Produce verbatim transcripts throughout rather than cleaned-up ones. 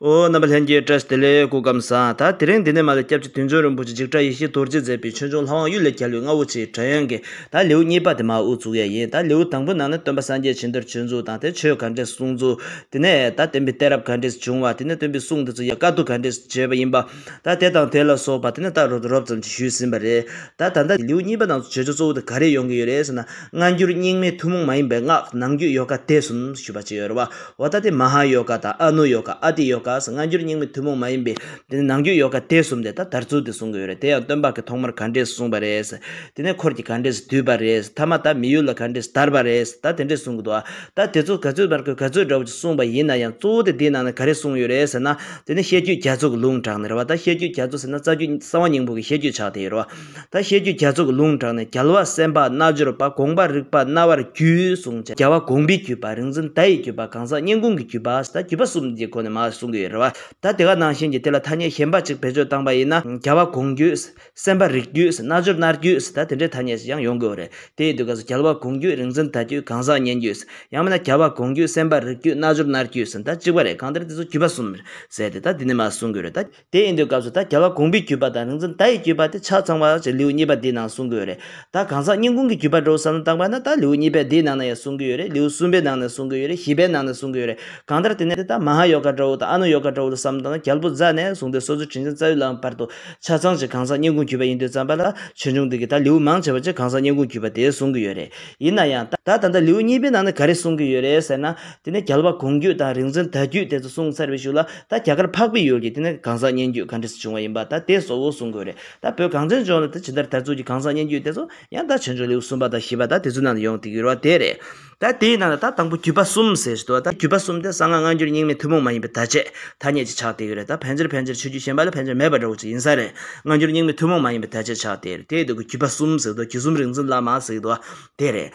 ཨོ། རྣམ་པ་ལྷན་རྒྱས་བཀྲ་ཤིས་བདེ་ལེགས། སྐུ་ཁམས་བཟང་། ད་དེ་རིང་འདི་ནས་མར་ལ་སྐྱབས་རྗེ་བདུད་འཇོམས་རིན་པོ་ཆེ་འཇིགས་བྲལ་ཡེ་ཤེས་རྡོ་རྗེས་མཛད་པའི་ཆོས་འབྱུང་ལྷ་དབང་གཡུལ་ལས་རྒྱལ་བའི་མངའ་འོག་ཅེས་སྒྲ་དབྱངས་ཀྱི་ད་ལེའུ་གཉིས་པ་དེ་མར་དབུ་བཙུགས་ཡ་ཡིན། ད་ལེའུ་དང་པོའི་ནང་ན་སྟོན་པ་སངས་རྒྱས་བྱིན་གྱིས་བརླབས་ཚུལ་དང་། དེ་ཆོས་ག་འདྲས་གསུངས་ཚུལ། དེ་ནས་ད་བསྟན་པའི་གཏད་རབས་ག་འདྲས་བྱུང་བ། དེ་ནས་སྟོན་པའི་གསུང་དེ་ཚོ་ཡ་བཀའ་བསྡུ་ག་འདྲས་བྱས་པ་ཡིན་པ། ད་དེ་དང་དེ་ལ་སོགས་པ་དེ་ནས་ད་རོབ་རོབ་ཙམ་ཅིག་ཞུས་ཟིན་པ་རེད། ད་ད་ལྟ་ལེའུ་གཉིས་པ་ནང་དུ་བརྗོད་བྱ་གཙོ་བོ་དེ་ག་རེ་ཡོང་གི་ཡོད་རེད་ཟེར་ན། སྔ་འགྱུར་རྙིང་མའི་ཐུན་མོང་མ་ཡིན་པའི་སྔགས། ནང་རྒྱུད་ཡོ་ག་སྡེ་གསུམ་ཞུས་པ་ཅིག་ཡོད་རེད་བ། འོ་ད་དེ་མ་ཧཱ་ཡོ་ག་དང་། ཨ་ནུ་ཡོ་ག། ཨ་ཏི་ཡོ་ག་ཟེར། སྔ་འགྱུར་རྙིང་མའི་ཐུན་མོང་མ་ཡིན་པའི་དེ་ནི་ནང་རྒྱུད་ཡོ་ག་སྡེ་གསུམ་དེ་ད་དར་ཚུལ་དེ་གསུང་གི་ཡོད་རེད། དེ་ཡང་སྟོན་པ་གིས་ཐོག་མར་ག་འདྲས་གསུངས་པ་རེད། དེ་ནས་འཁོར་གྱིས་ག་འདྲས་བསྡུས་པ་རེད། ཐ་མ་ད་མི་ཡུལ་ལ་ག་འདྲས་དར་བ་རེད། ད་དེ་འདྲས་གསུང་གི་འདུག་ཨ། ད་དེ་ཚོ་ག་ཚོད་བར་གི་ག་ཚོད་འདྲ་བོ་ཅིག་གསུངས་པ་ཡིན་ན་ཡང་། གཙོ་བོ་དེ་དེའི་ནང་ནས་ག་རེ་གསུངས་ཡོད་རེད་ཟེར་ན། དེ་ནི་བཤད་རྒྱུད་རྒྱ་མཚོ་གི་ལུང་དྲངས་ནས་རེད་བ། ད་བཤད་རྒྱུད་རྒྱ་མཚོ་ཟེར་ན་རྩ་རྒྱུད་གསང་བ་སྙིང་པོ་གི་བཤད་རྒྱུད་ཆགས་བསྡད་ཡོད་རེད་བ། ད་བཤད་རྒྱུད་རྒྱ་མཚོ་གི་ལུང་དྲངས་ནས། རྒྱལ་བ་སེམས་དཔའ་རྣལ་འབྱོར་པ། དགོངས་པ་རིག་པ་རྣ་བར་རྒྱུས་གསུངས་བྱས། རྒྱལ་བ་དགོངས་པའི་བརྒྱུད་པ། རིག་འཛིན་བརྡ་ཡི་བརྒྱུད་པ། གང་ཟག་སྙན་ཀུན་གྱི་བརྒྱུད་པ། ད་བརྒྱུད་པ་གསུམ་གྱི་སྒོ་ནས་མར་གསུང་གི་ཡོད་རེད་བ། ད་དེ་ག་ནང་བཞིན་གྱི་དེ་ལ་ཐ་སྙད་གཞན་པ་ཅིག་བེད་སྤྱོད་བཏང་པ་ཡིན་ན། རྒྱལ་བ་དགོངས་བརྒྱུད། སེམས་དཔའ་རིག་བརྒྱུད། རྣལ་འབྱོར་རྣལ་བརྒྱུད་ཟེར། ད་དེ་འདྲའི་ཐ་སྙད་ཅིག་ཡང་ཡོང་གི་ཡོད་རེད། དེ་ཡིན་དུས་སྐབས་སུ་རྒྱལ་བ་དགོངས་བརྒྱུད། རིག་འཛིན་བརྡ་བརྒྱུད། གང་ཟག་སྙན་བརྒྱུད། ཡང་མིན་ན་རྒྱལ་བ་དགོངས་བརྒྱུད། སེམས་དཔའ་རིག་བརྒྱུད། རྣལ་འབྱོར་རྣལ་བརྒྱུད་ཟེར། ད་གཅིག་པ་རེད། གང་ལྟར་དེ་ཚོ་བརྒྱུད་པ་གསུམ་ཟེར་ཏེ་ད་འདི་ནས་མར་གསུང་གི་ཡོད་རེད། ད་དེ་ཡིན་དུས་སྐབས་སུ་ད་རྒྱལ་བ་དགོངས་པའི་བརྒྱུད་པ་དང་རིག་འཛིན་བརྡ་ཡི་བརྒྱུད་པ་དེ་ཆ་ཚང་བ་ཅིག་ལེའུ་གཉིས་པ་འདིའི་ནང་གསུང་གི་ཡོད་རེད། ད་གང་ཟག་སྙན་ཀུན་གྱི་བརྒྱུད་པ་འདྲ་བོ་བསམ་བློ་བཏང་པ་ན། ད་ལེའུ་གཉིས་པའི་འདིའི་ནང་ན་ཡང་གསུང་གི་ཡོད་རེད། ལེའུ་གསུམ་པའི་ནང་ན་གསུང་གི་ཡོད་རེད། བཞི་པའི་ནང་ན་གསུང་གི་ཡོད་རེད། གང་ལྟར་དེ་ནས་དེ་ད་མ་ཧཱ་ཡོ་ག་འདྲ་བོ་དང་ཨ་ནུ་ཡོ་ག་འདྲ་བོ་ལ་བསམ་བློ་བཏང་ན། རྒྱལ་པོ་ཛ་ནས་བཟུང་སྟེ་སོ་སོ་དྲིན་ཅན་རྩ་བའི་བླ་མ་བར་དུ་ཆ་ཚང་ཅིག་གང་ཟག་སྙན་ཀུན་བརྒྱུད་པ་ཡིན་དུས་ཙམ་པ་ལ། ཆོས་འབྱུང་འདི་གི་ད་ལེའུ་མང་ཆེ་བ་ཅིག་གང་ཟག་སྙན་ཀུན་བརྒྱུད་པ་དེ་གསུང་གི་ཡོད་རེད། ཡིན་ན་ཡང་ད་ད་ལྟ་ལེའུ་གཉིས་པའི་ནང་ནས་ག་རེ་གསུང་གི་ཡོད་རེད་ཟེར་ན། དེ་ནས་རྒྱལ་བ་དགོངས་བརྒྱུད་དང་རིག་འཛིན་བརྡ་བརྒྱུད་དེ་ཚོ་གསུངས་ཚར་བའི་གཞུག་ལ། ད་རྒྱ་གར་འཕགས་པའི་ཡུལ་གྱི་དེ་ནས་གང་ཟག་སྙན་བརྒྱུད་ག་འདྲས་སེ་བྱུང་བ་ཡིན་པ། ད་དེ་གཙོ་བོ་གསུང་གི་ཡོད་རེད། ད་བོད་གངས་ཅན་ལྗོངས་ལ་ད་ཇི་ལྟར་དར་ཚུལ་གྱི་གང་ཟག་སྙན་བརྒྱུད་དེ་ཚོ་ཡང་ད་ཆོས་འབྱུང་ལེའུ་གསུམ་པ་དང་བཞི་པ་དང་དེ་ཚོའི་ནང་ནས་ཡོང་བསྡད་ཀྱི་ཡོད་རེད་བ། དེ་རེད། ད་དེའི་ནང་ལ་ད་དང་པོ་བརྒྱུད་པ་གསུམ་ཟེར་ཞིག་འདུག་ད་བརྒྱུད་པ་གསུམ་དེ་གསང་སྔགས་སྔ་འགྱུར་རྙིང་མའི་ཐུན་མོང་མ་ཡིན་པའི་བརྡ་ཆད། ཐ་སྙད་ཅིག་ཆགས་བསྡད་ཀྱི་རེད། ད་ཕལ་ཆེར་ཕལ་ཆེར་ཆོས་བརྒྱུད་གཞན་པ་ལ་ཕལ་ཆེར་མེད་པ་འདྲ་བོ་ཅིག་ཡིན་ས་རེད། སྔ་འགྱུར་རྙིང་མའི་ཐུན་མོང་མ་ཡིན་པའི་བརྡ་ཆད་ཆགས་བསྡད་རེད། དེ་ཡིན་དུས་བརྒྱུད་པ་གསུམ་ཟེར་འདུག་བརྒྱུད་གསུམ་རིག་འཛིན་བླ་མ་ཟེར་འདུག་དེ་རེད།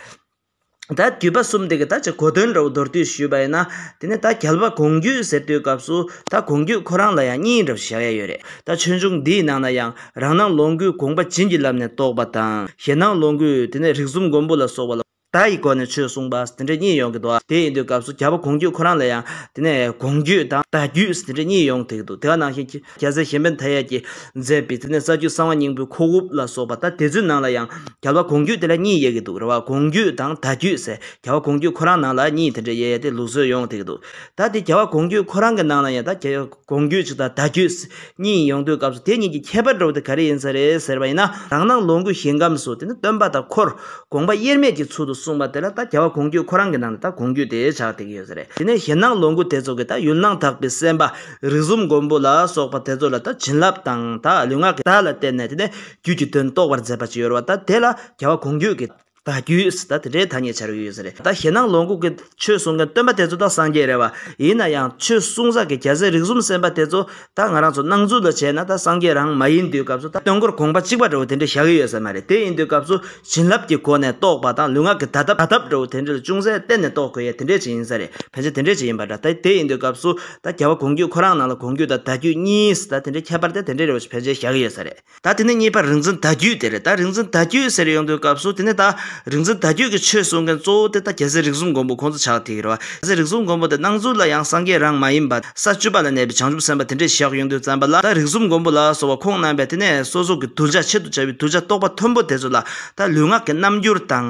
ད་བརྒྱུད་པ་གསུམ་དེ་གི་ད་ཅིག་གོ་དོན་འདྲ་བོ་མདོར་བསྡུས་ཞུས་པ་ཡིན་ན། དེ་ནས་ད་རྒྱལ་བ་དགོངས་བརྒྱུད་ཟེར་དུས་སྐབས་སུ་ད་དགོངས་བརྒྱུད་ཁོ་རང་ལ་ཡང་གཉིས་འདྲ་བོ་བཞག་ཡ་ཡོད་རེད། ད་ཆོས་འབྱུང་འདིའི་ནང་ན་ཡང་རང་སྣང་ལོངས་སྐུའི་དགོངས་པ་བྱིན་གྱིས་བརླབས་ནས་རྟོགས་པ་དང་། གཞན་སྣང་ལོངས་སྐུའི་དེ་ནས་རིགས་གསུམ་མགོན་པོ་ལ་སོགས་པ་ལ་བརྡ་ཡི་སྒོ་ནས་ཆོས་གསུངས་པ་དེ་འདྲ་གཉིས་ཡོང་གི་འདུག་དེ་ཡིན་དུས་སྐབས་སུ་རྒྱལ་བ་དགོངས་བརྒྱུད་ཁོ་རང་ལ་ཡང་དེ་ནས་དགོངས་བརྒྱུད་དང་བརྡ་བརྒྱུད་དེ་འདྲ་གཉིས་ཡོང་བསྡད་ཀྱི་འདུག་དེ་ག་ནང་བཞིན་གྱི་རྒྱལ་སྲས་གཞན་ཕན་མཐའ་ཡས་ཀྱིས་མཛད་པའི་དེ་ནས་རྩ་རྒྱུད་གསང་བ་སྙིང་པོའི་ཁོག་དབུབ་ལ་སོགས་པ། ད་དེ་ཚོའི་ནང་ལ་ཡང་རྒྱལ་བ་དགོངས་བརྒྱུད་དེ་ལ་གཉིས་དབྱེ་གི་འདུག་རེད་བ། དགོངས་བརྒྱུད་དང་བརྡ་བརྒྱུད་ཟེར། རྒྱལ་བ་དགོངས་བརྒྱུད་ཁོ་རང་ནང་ལ་གཉིས་དེ་འདྲ་དབྱེ་ཡ་དེ་ལུགས་སྲོལ་ཡོང་བསྡད་ཀྱི་འདུག་ད་དེ་རྒྱལ་བ་དགོངས་བརྒྱུད་ཁོ་རང་གི་ནང་ལ་ཡང་ད་རྒྱལ་དགོངས་བརྒྱུད་ཅིག་དང་བརྡ་བརྒྱུད་གཉིས་ཡོང་དུས་སྐབས་སུ་དེ་གཉིས་ཀྱི་ཁྱད་པར་འདྲ་བོ་དེ་ག་རེ་ཡིན་ས་རེད་ཟེར་བ་ཡིན་ན། རང་སྣང་ལོངས་སྐུའི་ཞིང་ཁམས་སུ་དེ་ནི་སྟོན་པ་དང་འཁོར་དགོངས་པ་དབྱེར་མེད་ཀྱི་ཚུལ་དུ་གསུངས་པ་དེ་ལ་ད་རྒྱལ་བ་དགོངས་བརྒྱུད་ཁོ་རང་གི་ནང་ནས་ད་དགོངས་བརྒྱུད་དེ་ཆགས་བསྡད་ཀྱི་ཡོད་ས་རེད། དེ་ནས་གཞན་སྣང་ལོངས་སྐུ་དེ་ཚོ་གི་ད་ཡུལ་སྣང་དག་པའི་སེམས་དཔའ་རིགས་གསུམ་མགོན་པོ་ལ་སོགས་པ་དེ་ཚོ་ལ་ད་བྱིན་རླབས་དང་ད་ལུས་ངག་གི་བརྡ་ལ་བརྟེན་ནས་དེ་ནས་རྒྱུད་ཀྱི་དོན་རྟོགས་པར་མཛད་པ་ཅིག་ཡོད་རེད་བ། ད་དེ་ལ་རྒྱལ་བ་དགོངས་བརྒྱུད་ཀྱི་བརྡ་བརྒྱུད་ཟེར་ད་དེ་འདྲའི་ཐ་སྙད་སྦྱར་གྱི་ཡོད་ས་རེད། ད་གཞན་སྣང་ལོངས་སྐུ་གི་ཆོས་གསུང་མཁན་སྟོན་པ་དེ་ཚོ་ད་སངས་རྒྱས་རེད་བ། ཡིན་ན་ཡང་ཆོས་གསུང་ས་གི་རྒྱལ་སྲས་རིགས་གསུམ་སེམས་དཔའ་དེ་ཚོ་ད་ང་རང་ཚོ་སྣང་ཚུལ་ལ་བྱས་ན་ད་སངས་རྒྱས་རང་མ་ཡིན་དུས་སྐབས་སུ། ད་སྟོན་འཁོར་དགོངས་པ་གཅིག་པ་འདྲ་བོ་དེ་འདྲ་བཞག་གི་ཡོད་ས་མ་རེད། དེ་ཡིན་དུས་སྐབས་སུ་བྱིན་རླབས་ཀྱི་སྒོ་ནས་རྟོགས་པ་དང་ལུས་ངག་གི་བརྡ་ཐབས་བརྡ་ཐབས་འདྲ་བོ་དེ་འདྲ་ལ་ཅུང་ཟད་བརྟེན་ནས་རྟོགས་དགོས་ཡ་དེ་འདྲ་ཅིག་ཡིན་ས་རེད། ཕལ་ཆེར་དེ་འདྲ་ཅིག་ཡིན་པ་འདྲ། ད་དེ་ཡིན་དུས་སྐབས་སུ་ད་རྒྱལ་བ་དགོངས་བརྒྱུད་ཁོ་རང་ནང་ལ་དགོངས་བརྒྱུད་དང་བརྡ་བརྒྱུད་གཉིས་ད་དེ་འདྲའི་ཁྱད་པར་དེ་དེ་འདྲ་རེད་བ་ཕལ་ཆེར་བཞག་གི་ཡོད་ས་རེད། ད་དེ་ནས་གཉིས་པ་རིག་འཛིན་བརྡ་བརྒྱུད་དེ་རེད། ད་རིག་འཛིན་བརྡ་བརྒྱུད་ཟེར་ཡོང་དུས་སྐབས་སུ་དེ་ནས་ད་རིག་འཛིན་བརྡ་བརྒྱུད་ཀྱི་ཆོས་གསུང་མཁན་གཙོ་བོ་དེ་ད་རྒྱལ་སྲས་རིགས་གསུམ་མགོན་པོ་ཁོང་ཚོ་ཆགས་བསྡད་ཀྱི་རེད་བ། རྒྱལ་སྲས་རིགས་གསུམ་མགོན་པོ་དེ་སྣང་ཚུལ་ལ་ཡང་སངས་རྒྱས་རང་མ་ཡིན་པ་ས་བཅུ་པ་ལ་གནས་པའི་བྱང་ཆུབ་སེམས་དཔའ་དེ་འདྲས་བཞག་ཡོང་དུས་ཙམ་པ་ལ། ད་རིགས་གསུམ་མགོན་པོ་ལ་སོགས་པ་ཁོང་རྣམ་པས་དེ་ནས་སོ་སོ་གི་གདུལ་བྱ་ཆེད་དུ་བྱ་བའི་གདུལ་བྱ་རྟོགས་པ་མཐོན་པོ་དེ་ཚོ་ལ་ད་ལུས་ངག་གི་རྣམ་འགྱུར་དང་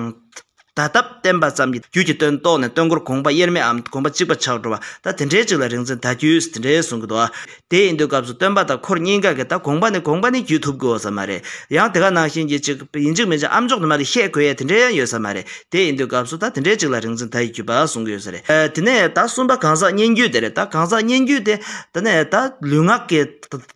བརྡ་ཐབས་བསྟན་པ་ཙམ་གྱིས་རྒྱུད་ཀྱི་དོན་རྟོགས་ནས་སྟོན་འཁོར་དགོངས་པ་དབྱེར་མེད་འམ་དགོངས་པ་གཅིག་པ་ཆགས་འགྲོ་བ། ད་དེ་འདྲའི་ཅིག་ལ་རིག་འཛིན་བརྡ་བརྒྱུད་དེ་འདྲའི་གསུང་གི་འདུག་བ། དེ་ཡིན་དུས་སྐབས་སུ་སྟོན་པ་དང་འཁོར་གཉིས་ཀ་གིས་ད་དགོངས་པ་ནས་དགོངས་པ་ནས་བརྒྱུད་ཐུབ་དགོས་ས་མ་རེད། ཡང་དེ་ག་ནང་བཞིན་གྱི་ཅིག་ཡིན་གཅིག་མིན་གཅིག་ཨ་མཆོག་ཏུ་མ་རེད་བཤད་དགོས་ཡ་དེ་འདྲའི་ཡང་ཡོད་ས་མ་རེད། དེ་ཡིན་དུས་སྐབས་སུ་ད་དེ་འདྲའི་ཅིག་ལ་རིག་འཛིན་བརྡ་ཡི་བརྒྱུད་པ་གསུང་གི་ཡོད་ས་རེད། ཨ། དེ་ནས་ད་གསུམ་པ་གང་ཟག་སྙན་བརྒྱུད་དེ་རེད། ད་གང་ཟག་སྙན་བརྒྱུད་དེ་དེ་ནས་ད་ལུས་ངག་གི་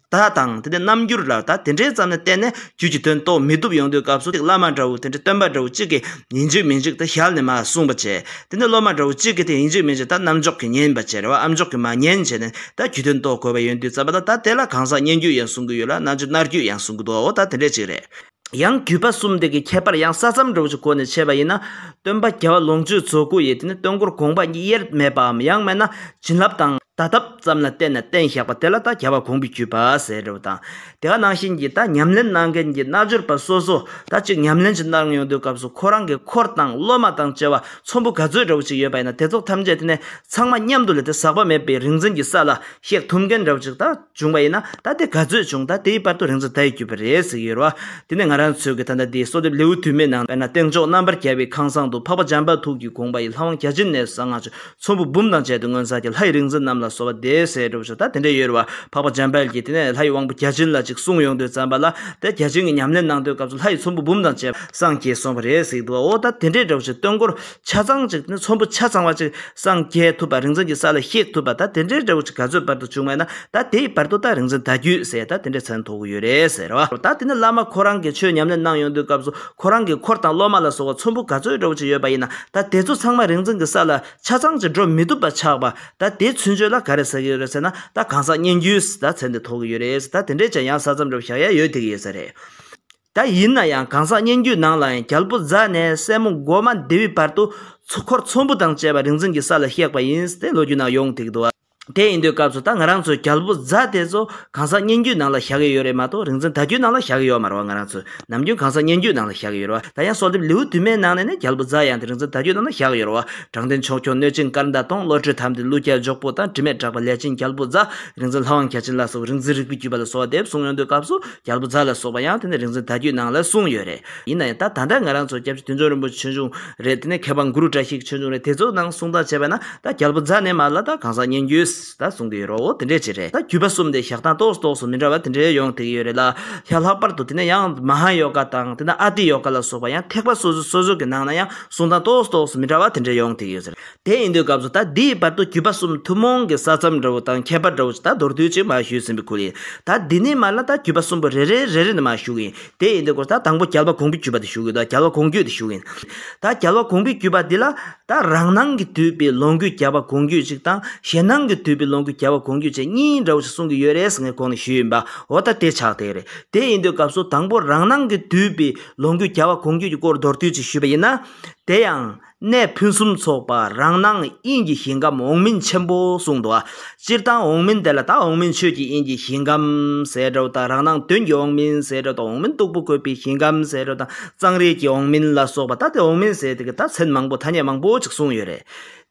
བརྡ་དང་དེ་ནས་རྣམ་འགྱུར་ལ་ད་དེ་འདྲའི་ཙམ་ནས་བརྟེན་ནས་རྒྱུད་ཀྱི་དོན་རྟོགས་མི་ཐུབ་ཡོང་དུས་སྐབས་སུ་བླ་མ་འདྲ་བོ་དེ་འདྲ་སྟོན་པ་འདྲ་བོ་གཅིག་གིས་ཡིན་གཅིག་མིན་གཅིག་ད་ཞལ་ནས་མར་གསུངས་པ་བྱས། དེ་ནས་སློབ་མ་འདྲ་བོ་གཅིག་གིས་དེ་ཡིན་གཅིག་མིན་གཅིག་ད་རྣམ་འཇོག་གིས་ཉན་པ་བྱས་རེད་བ། ཨ་མཆོག་གིས་མར་ཉན་བྱས་ནས་ད་རྒྱུད་དོན་རྟོགས་དགོས་པ་ཡོང་དུས་ཙམ་པ་ད་ད་དེ་ལ་གང་ཟག་སྙན་བརྒྱུད་ཡང་གསུང་གི་ཡོད་ལ། རྣལ་འབྱོར་རྣལ་བརྒྱུད་ཡང་གསུང་གི་འདུག་འོ་ད་དེ་འདྲས་ཅིག་རེད། ཡང་བརྒྱུད་པ་གསུམ་དེ་གི་ཁྱད་པར་ཡང་ས་མཚམས་འདྲ་བོ་ཅིག་སྒོ་ནས་ཕྱེ་བ་ཡིན་ན། སྟོན་པ་རྒྱལ་བ་ལོངས་སྤྱོད་རྫོགས་སྐུ་ཡི་དེ་ནི་སྟོན་འཁོར་དགོངས་པ་དབྱེར་མེད་པའམ་ཡང་མིན་ན་བྱིན་རླབས་དང་ ད་ཐབས་ཙམ་ལ་བརྟེན་ནས་བསྟན་བཞག་པ་དེ་ལ་ད་རྒྱལ་བ་གོང་བུའི་བརྒྱུད་པ་ཟེར་འདྲ་བོ་དང་། དེ་ག་ནང་བཞིན་གྱི་ད་ཉམས་ལེན་གནང་མཁན་གྱི་རྣལ་འབྱོར་པ་སོ་སོ་ད་ཅིག་ཉམས་ལེན་ཅིག་གནང་ཡོང་དུས་སྐབས་སུ་ཁོ་རང་གི་འཁོར་དང་སློབ་མ་དང་བཅས་པ་ཚོམ་བུ་ག་ཚོད་འདྲ་བོ་ཅིག་ཡོད་པ་ཡིན་ན་དེ་ཚོ་ཐམས་ཅད་དེ་ནས་ཚང་མ་མཉམ་དུ་ལས་དེ་ཟག་པ་མེད་པའི་རིག་འཛིན་གྱི་ས་ལ་གཤེགས་ཐུབ་མཁན་འདྲ་བོ་ཅིག་ད་བྱུང་བ་ཡིན་ན་ད་དེ་ག་ཚོད་བྱུང་ད་དེའི་བར་དུ་རིག་འཛིན་ད་ཡི་བརྒྱུད་པ་རེད་ཟེར་གྱི་ཡོད་རེད་བ། དེ་ནས་ང་རང་ཚོའི་གི་ད་ལྟ་འདི་གསོལ་འདེབས་ལེའུ་བདུན་མའི་ནང་དཔེར་ན་སྟེང་ཕྱོགས་རྣམ་པར་རྒྱལ་བའི་ཁང་བཟང་དུ་འཕགས་པ་འཇམ་དཔལ་ཐུགས་ཀྱི་དགོངས་པ་ཡི་ལྷ་དབང་བརྒྱ་བྱིན་གནས་སུ་གསང་སྔགས་ཆོས། ཚོམ་བུ་འབུམ་དང་བཅས་ཏེ་མངོན་གསལ་གྱི་ལྷ་ཡི་རིག་འཛིན་རྣམས་ལ་གསོལ་བ་འདེབས་ཟེར་འདྲ་བོ་ཞིག་ད་དེ་འདྲ་ཡོད་རེད་བ། འཕགས་པ་འཇམ་དཔལ་གྱིས་དེ་ནས་ལྷ་ཡི་དབང་པོ་བརྒྱ་བྱིན་ལ་ཅིག་གསུངས་ཡོང་དུས་ཙམ་པ་ལ་དེ་བརྒྱ་བྱིན་གྱི་ཉམས་ལེན་གནང་དུས་སྐབས་སུ་ལྷ་ཡི་ཚོམ་བུ་འབུམ་དང་བཅས་པ་སངས་རྒྱས་གསུངས་པ་རེད་ཟེར་འདུག་འོ་ད་དེ་འདྲའི་འདྲ་བོ་ཞིག་སྟོན་འཁོར་ཆ་ཚང་ཅིག་ནི་ཚོམ་བུ་ཆ་ཚང་བ་ཅིག་སངས་རྒྱས་ཐུབ་པ་རིག་འཛིན་གྱི་ས་ལ་གཤེགས་ཐུབ་པ་ད་དེ་འདྲའི་འདྲ་བོ་ཅིག་ག་ཚོད་བར་དུ་བྱུང་བས་ན་ད་དེའི་བར་དུ་ད་རིག་འཛིན་བརྡ་བརྒྱུད་ཟེར་ད་དེ་འདྲའི་མཚན་ཐོགས་ཀྱི་ཡོད་རེད་ཟེར་བ། ད་དེ་ནི་བླ་མ་ཁོ་རང་གིས་ཆོས་ཉམས་ལེན་གནང་ཡོང་དུས་སྐབས་སུ་ཁོ་རང་གི་འཁོར་དང་སློབ་མ་ལ་སོགས་པ་ཚོམ་བུ་ག་ཚོད་འདྲ་བོ་ཅིག་ཡོད་པ་ཡིན་ན་ད་དེ་ཚོ་ཚང་མ་རིག་འཛིན་གྱི་ས་ལ་ཆ་ཚང་ཅིག་འགྲོ་མི་ཐུབ་པ་ཆགས་པ། ད་དེ་ཚུན་ཆོད་ལ་ག་རེ་ཟེར་གྱི་ཡོད་རེད་ཟེར་ན་ད་གང་ཟག་སྙན་བརྒྱུད་ཟེར་ད་མཚན་དེ་ཐོགས་ཀྱི་ཡོད་རེད་ཟེར། ད་དེ་འདྲས་ཀྱང་ཡང་ས་མཚམས་འདྲ་བོ་བཞག་ཡ་ཡོད་བསྡད་ཀྱི་ཡོད་ས་རེད། ད་ཡིན་ན་ཡང་གང་ཟག་སྙན་བརྒྱུད་ནང་ལ་ཡང་རྒྱལ་པོ་ཛ་ནས་སྲས་མོ་གོ་མ་འདི་བའི་བར་དུ་ཚོ་འཁོར་ཚོམ་བུ་དང་བཅས་པ་རིག་འཛིན་གྱི་ས་ལ་གཤེགས་པ་ཡིན་ཟེར་ལོ་རྒྱུས་ནང་ཡོང་བསྡད་ཀྱི་འདུག་བ། དེ་ཡིན་དུས་སྐབས་སུ་ད་ང་རང་ཚོའི་རྒྱལ་པོ་ཛ་དེ་ཚོ་གང་ཟག་སྙན་བརྒྱུད་ནང་ལ་བཞག་གི་ཡོད་རེད་མ་གཏོགས་རིག་འཛིན་བརྡ་བརྒྱུད་ནང་ལ་བཞག་གི་ཡོད་མ་རེད་བ། ང་རང་ཚོས་ནམ་རྒྱུན་གང་ཟག་སྙན་བརྒྱུད་ནང་ལ་བཞག་གི་ཡོད་རེད་བ། ད་ཡང་གསོལ་འདེབས་ལེའུ་བདུན་མའི་ནང་ནས་ནི་རྒྱལ་པོ་ཛ་ཡང་དེ་རིག་འཛིན་བརྡ་བརྒྱུད་ནང་ལ་བཞག་གི་ཡོད་རེད་བ། དྲང་བདེན་ཕྱོགས་སྐྱོང་གནོད་སྦྱིན་སྐར་མདའ་དང་བློ་གྲོས་དམ་ལྡན་ཀླུ་རྒྱལ་འཇོག་པོ་དང་དྲི་མེད་གྲགས་པ་ལས་ཅན་རྒྱལ་པོ་ཛ། རིག་འཛིན་ལྷ་དབང་བརྒྱ་བྱིན་ལ་སོགས་རིག་འཛིན་རིག་པའི་བརྒྱུད་པ་ལ་སོགས་པ་དེ་གསུངས་ཡོང་དུས་སྐབས་སུ་རྒྱལ་པོ་ཛ་ལ་སོགས་པ་ཡང་དེ་ནི་རིག་འཛིན་བརྡ་བརྒྱུད་ནང་ལ་གསུངས་ཡོད་རེད། ཡིན་ན་ཡང་ད་ད་ལྟ་ང་རང་ཚོ་སྐྱབས་རྗེ་དོན་གྲུབ་རིན་པོ་ཆེ་ཆོས་འབྱུང་རེད། དེ་ནས་མཁས་པ་གུ་རུ་བཀྲ་ཤིས་ཆོས་འབྱུང་རེད། དེ་ཚོ་ནང་གསུང་སྟངས་བྱས་པ་ན་ད་རྒྱལ་པོ་ཛ་ནས་མར་ལ་ད་གང་ཟག་སྙན་བརྒྱུད་ད་གསུང་གི་ཡོད་རེད། འོ་དེ་འདྲས་ཅིག་རེད། ད་བརྒྱུད་པ་གསུམ་དེ་བཞག་སྟངས་ཏོག་ཙམ་ཏོག་ཙམ་མི་འདྲ་བ་དེ་འདྲས་ཡོང་བསྡད་ཀྱི་ཡོད་རེད་ལ། ཡང་ལྷག་པར་དུ་དེ་ནས་ཡང་མ་ཧཱ་ཡོ་ག་དང་དེ་ནས་ཨ་ཏི་ཡོ་ག་ལ་སོགས་པ་ཡང་ཐེག་པ་སོ་སོ་སོ་སོ་གི་ནང་ན་ཡང་གསུང་སྟངས་ཏོག་ཙམ་ཏོག་ཙམ་མི་འདྲ་བ་དེ་འདྲས་ཡོང་བསྡད་ཀྱི་ཡོད་ཟེར། དེ་ཡིན་དུས་སྐབས་སུ་ད་འདིའི་བར་དུ་བརྒྱུད་པ་གསུམ་ཐུན་མོང་གི་ས་མཚམས་འདྲ་བོ་དང་ཁྱད་པར་འདྲ་བོ་ཞིག་ད་མདོར་བསྡུས་ཅིག་མར་ཞུས་ཟིན་པའི་ཁུལ་ཡིན། ད་འདི་ནས་མར་ལ་ད་བརྒྱུད་པ་གསུམ་པོ་རེ་རེ་རེ་རེ་ནས་མར་ཞུ་གི་ཡིན། དེ་ཡིན་དུས་སྐབས་སུ་ད་དང་པོ་རྒྱལ་བ་གོང་བུའི་བརྒྱུད་པ་དེ་ཞུ་གི་ཡིན། ད་རྒྱལ་བ་གོང་བརྒྱུད་དེ་ཞུ་གི་ཡིན། ད་རྒྱལ་བ་གོང་བུའི་བརྒྱུད་པ་འདི་ལ་ད་རང་སྣང་གིས་བསྡུས་པའི་ལོངས་སྐུའི་རྒྱལ་བ་གོང་བརྒྱུད་ཅིག་དང་གཞན་སྣང་གིས་བསྡུས་པའི་ལོངས་སྐུའི་རྒྱལ་བ་གོང་བརྒྱུད་ཅིག་གཉིས་འདྲ་བོ་ཞིག་གསུང་གི་ཡོད་རེད་ཟེར་ངས་གོང་ནས་ཞུས་ཡིན་པ། འོ་ད་དེ་ཆགས་བསྡད་རེད། དེ་ཡིན་དུས་སྐབས་སུ་དང་པོ་རང་སྣང་གིས་བསྡུས་པའི་ལོངས་སྐུའི་རྒྱལ་བ་གོང་བརྒྱུད་ཀྱི་སྐོར་མདོར་བསྡུས་ཅིག་ཞུས་པ་ཡིན་ན། དེ་ཡང་གནས་ཕུན་སུམ་ཚོགས་པ་རང་སྣང་དབྱིངས་ཀྱི་ཞིང་ཁམས་འོག་མིན་ཆེན་པོ་གསུངས་འདུག་བ། སྤྱིར་བཏང་འོག་མིན་དེ་ལ་ད་འོག་མིན་ཆོས་ཀྱི་དབྱིངས་ཀྱི་ཞིང་ཁམས་ཟེར་འདྲ་བོ་དང་རང་སྣང་དོན་གྱི་འོག་མིན་ཟེར་འདྲ་བོ་དང་འོག་མིན་སྟུག་པོ་བཀོད་པའི་ཞིང་ཁམས་ཟེར་འདྲ་བོ་དང་གཙང་རིས་ཀྱི་འོག་མིན་ལ་སོགས་པ་ད་དེ་འོག་མིན་ཟེར་དེ་གི་ད་མཚན་མང་པོ་ཐ་སྙད་མང་པོ་ཅིག་གསུངས་ཡོད་རེད།